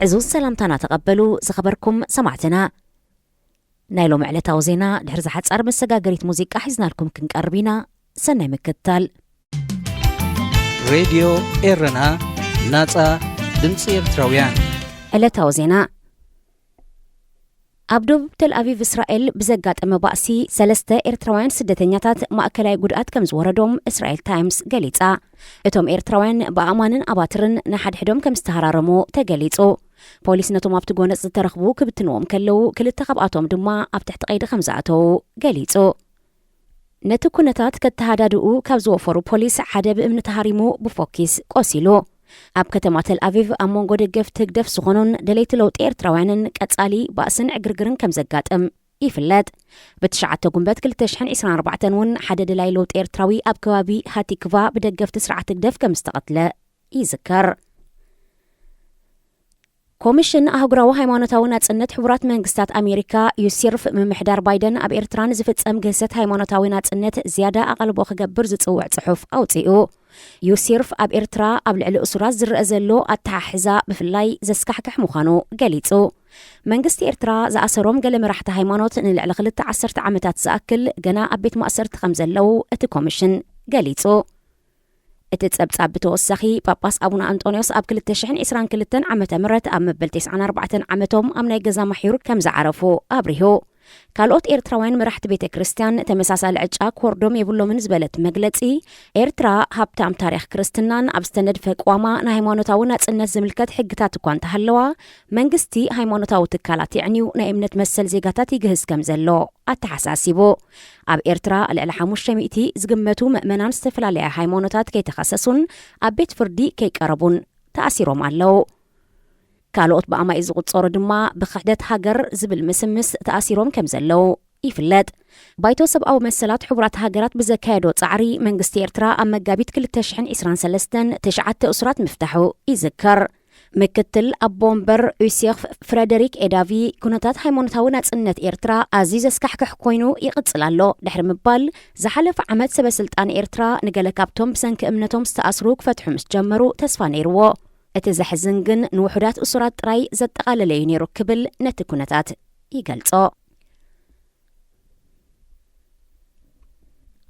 ዕዙዝ ሰላምታና ተቐበሉ ዝኸበርኩም ሰማዕትና። ናይ ሎሚ ዕለታዊ ዜና ድሕሪ ዝሓጻር መሰጋገሪት ሙዚቃ ሒዝናልኩም ክንቀርብ ኢና። ሰናይ ምክትታል። ሬድዮ ኤረና፣ ናጻ ድምጺ ኤርትራውያን። ዕለታዊ ዜና። ኣብ ደቡብ ተል ኣቪቭ እስራኤል ብዘጋጠመ ባእሲ ሰለስተ ኤርትራውያን ስደተኛታት ማእከላይ ጉድኣት ከም ዝወረዶም እስራኤል ታይምስ ገሊጻ። እቶም ኤርትራውያን ብኣእማንን ኣባትርን ንሓድሕዶም ከም ዝተሃራረሙ ተገሊጹ። ፖሊስ ነቶም ኣብቲ ጎነጽ ዝተረኽቡ ክብትንዎም ከለዉ፣ ክልተ ካብኣቶም ድማ ኣብ ትሕቲ ቀይዲ ከም ዝኣተዉ ገሊጹ። ነቲ ኩነታት ከተሃዳድኡ ካብ ዝወፈሩ ፖሊስ ሓደ ብእምኒ ተሃሪሙ ብፎኪስ ቆሲሉ። ኣብ ከተማ ተል ኣቪቭ ኣብ መንጎ ደገፍቲ ህግደፍ ዝኾኑን ደለይቲ ለውጢ ኤርትራውያንን ቀጻሊ ባእስን ዕግርግርን ከም ዘጋጥም ይፍለጥ። ብትሽዓተ ጉንበት ክልተ ሽሕን ዕስራን ኣርባዕተን እውን ሓደ ደላይ ለውጢ ኤርትራዊ ኣብ ከባቢ ሃቲክቫ ብደገፍቲ ስርዓት ህግደፍ ከም ዝተቐትለ ይዝከር። ኮሚሽን ኣህጉራዊ ሃይማኖታዊ ናጽነት ሕቡራት መንግስታት ኣሜሪካ፣ ዩሲርፍ፣ ምምሕዳር ባይደን ኣብ ኤርትራ ንዝፍጸም ግህሰት ሃይማኖታዊ ናጽነት ዝያዳ ኣቓልቦ ክገብር ዝጽውዕ ጽሑፍ ኣውጺኡ። ዩሲርፍ ኣብ ኤርትራ ኣብ ልዕሊ እሱራት ዝረአ ዘሎ ኣተሓሕዛ ብፍላይ ዘስካሕክሕ ምዃኑ ገሊጹ። መንግስቲ ኤርትራ ዝኣሰሮም ገለ መራሕቲ ሃይማኖት ንልዕሊ ክልተ ዓሰርተ ዓመታት ዝኣክል ገና ኣብ ቤት ማእሰርቲ ከም ዘለዉ እቲ ኮሚሽን ገሊጹ። እቲ ጸብጻብ ብተወሳኺ፣ ጳጳስ ኣቡነ ኣንጦንዮስ ኣብ ክልተ ሽሕን ዕስራን ክልተን ዓመተ ምህረት ኣብ መበል ተስዓን ኣርባዕተን ዓመቶም ኣብ ናይ ገዛ ማሕዩር ከም ዝዓረፉ ኣብሪሁ። ካልኦት ኤርትራውያን መራሕቲ ቤተ ክርስቲያን ተመሳሳሊ ዕጫ ክወርዶም የብሎምን ዝበለት መግለጺ፣ ኤርትራ ሃብታም ታሪኽ ክርስትናን ኣብ ዝተነድፈ ቅዋማ ንሃይማኖታዊ ናጽነት ዝምልከት ሕግታት እኳ እንተሃለዋ፣ መንግስቲ ሃይማኖታዊ ትካላት የዕንዩ ናይ እምነት መሰል ዜጋታት ይግህስ ከም ዘሎ ኣተሓሳሲቡ። ኣብ ኤርትራ ልዕሊ ሓሙሽተ ሚእቲ ዝግመቱ ምእመናን ዝተፈላለያ ሃይማኖታት ከይተኸሰሱን ኣብ ቤት ፍርዲ ከይቀረቡን ተኣሲሮም ኣለዉ። ካልኦት ብኣማኢት ዝቑጸሩ ድማ ብክሕደት ሃገር ዝብል ምስምስ ተኣሲሮም ከም ዘለዉ ይፍለጥ። ባይቶ ሰብኣዊ መሰላት ሕቡራት ሃገራት ብዘካየዶ ጻዕሪ፣ መንግስቲ ኤርትራ ኣብ መጋቢት ክልተ ሽሕን ዕስራን ሰለስተን ትሽዓተ እሱራት ምፍታሑ ይዝከር። ምክትል ኣቦ ወንበር ዩሴፍ ፍረደሪክ ኤዳቪ፣ ኩነታት ሃይማኖታዊ ናጽነት ኤርትራ ኣዝዩ ዘስካሕክሕ ኮይኑ ይቕጽል ኣሎ ድሕሪ ምባል፣ ዝሓለፈ ዓመት ሰበ ስልጣን ኤርትራ ንገለ ካብቶም ብሰንኪ እምነቶም ዝተኣስሩ ክፈትሑ ምስ ጀመሩ ተስፋ ነይርዎ። እቲ ዘሕዝን ግን ንውሑዳት እሱራት ጥራይ ዘጠቓለለ እዩ ነይሩ ክብል ነቲ ኩነታት ይገልጾ።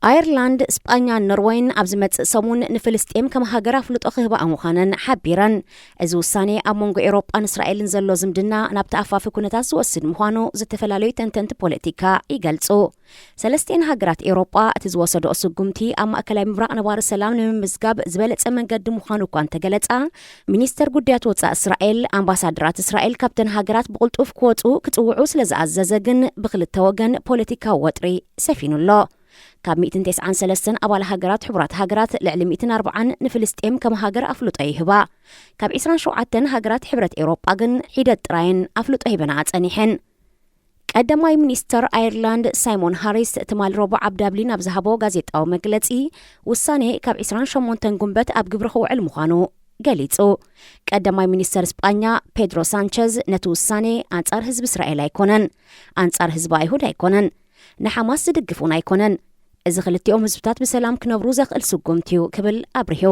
ኣየርላንድ፣ ስጳኛን ኖርወይን ኣብ ዝመጽእ ሰሙን ንፍልስጤም ከም ሃገር ኣፍልጦ ክህባኣ ምዃነን ሓቢረን። እዚ ውሳኔ ኣብ መንጎ ኤውሮጳን እስራኤልን ዘሎ ዝምድና ናብ ተኣፋፊ ኩነታት ዝወስድ ምዃኑ ዝተፈላለዩ ተንተንቲ ፖለቲካ ይገልጹ። ሰለስቲኤን ሃገራት ኤውሮጳ እቲ ዝወሰድኦ ስጉምቲ ኣብ ማእከላይ ምብራቕ ነባሪ ሰላም ንምምዝጋብ ዝበለጸ መንገዲ ምዃኑ እኳ እንተገለጻ፣ ሚኒስተር ጉዳያት ወጻኢ እስራኤል፣ ኣምባሳደራት እስራኤል ካብተን ሃገራት ብቕልጡፍ ክወጹ ክጽውዑ ስለ ዝኣዘዘ ግን ብክልተ ወገን ፖለቲካዊ ወጥሪ ሰፊኑ ኣሎ። ካብ ሚእትን ተስዓን ሰለስተን ኣባል ሃገራት ሕቡራት ሃገራት ልዕሊ ሚእትን ኣርባዓን ንፍልስጤም ከም ሃገር ኣፍልጦ ይህባ። ካብ ዕስራን ሸውዓተን ሃገራት ሕብረት ኤውሮጳ ግን ሒደት ጥራየን ኣፍልጦ ሂበናኣ ጸኒሐን። ቀዳማይ ሚኒስተር ኣየርላንድ ሳይሞን ሃሪስ ትማሊ ረቡዕ ኣብ ዳብሊን ኣብ ዝሃቦ ጋዜጣዊ መግለጺ፣ ውሳኔ ካብ ዕስራን ሸሞንተን ጉንበት ኣብ ግብሪ ክውዕል ምዃኑ ገሊጹ። ቀዳማይ ሚኒስተር ስጳኛ ፔድሮ ሳንቸዝ ነቲ ውሳኔ ኣንጻር ህዝቢ እስራኤል ኣይኮነን፣ ኣንጻር ህዝቢ ኣይሁድ ኣይኮነን፣ ንሓማስ ዝድግፍ እውን ኣይኮነን። እዚ ክልቲኦም ህዝብታት ብሰላም ክነብሩ ዘኽእል ስጉምቲ እዩ ክብል ኣብሪሁ።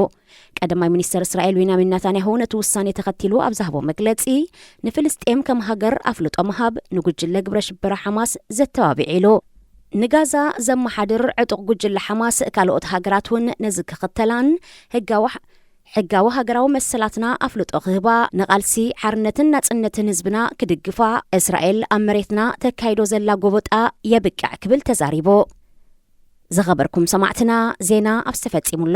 ቀዳማይ ሚኒስተር እስራኤል ቤንያሚን ናታንያሁ ነቲ ውሳኔ ተኸቲሉ ኣብ ዝሃቦ መግለጺ፣ ንፍልስጤም ከም ሃገር ኣፍልጦ ምሃብ ንጉጅለ ግብረ ሽበራ ሓማስ ዘተባብዕ ኢሉ። ንጋዛ ዘመሓድር ዕጡቕ ጉጅለ ሓማስ ካልኦት ሃገራት እውን ነዚ ክኽተላን ህጋዊ ሕጋዊ ሃገራዊ መሰላትና ኣፍልጦ ክህባ፣ ንቓልሲ ሓርነትን ናጽነትን ህዝብና ክድግፋ፣ እስራኤል ኣብ መሬትና ተካይዶ ዘላ ጎበጣ የብቅዕ ክብል ተዛሪቡ። ዝኸበርኩም ሰማዕትና፣ ዜና ኣብዚ ተፈጺሙ ኣሎ።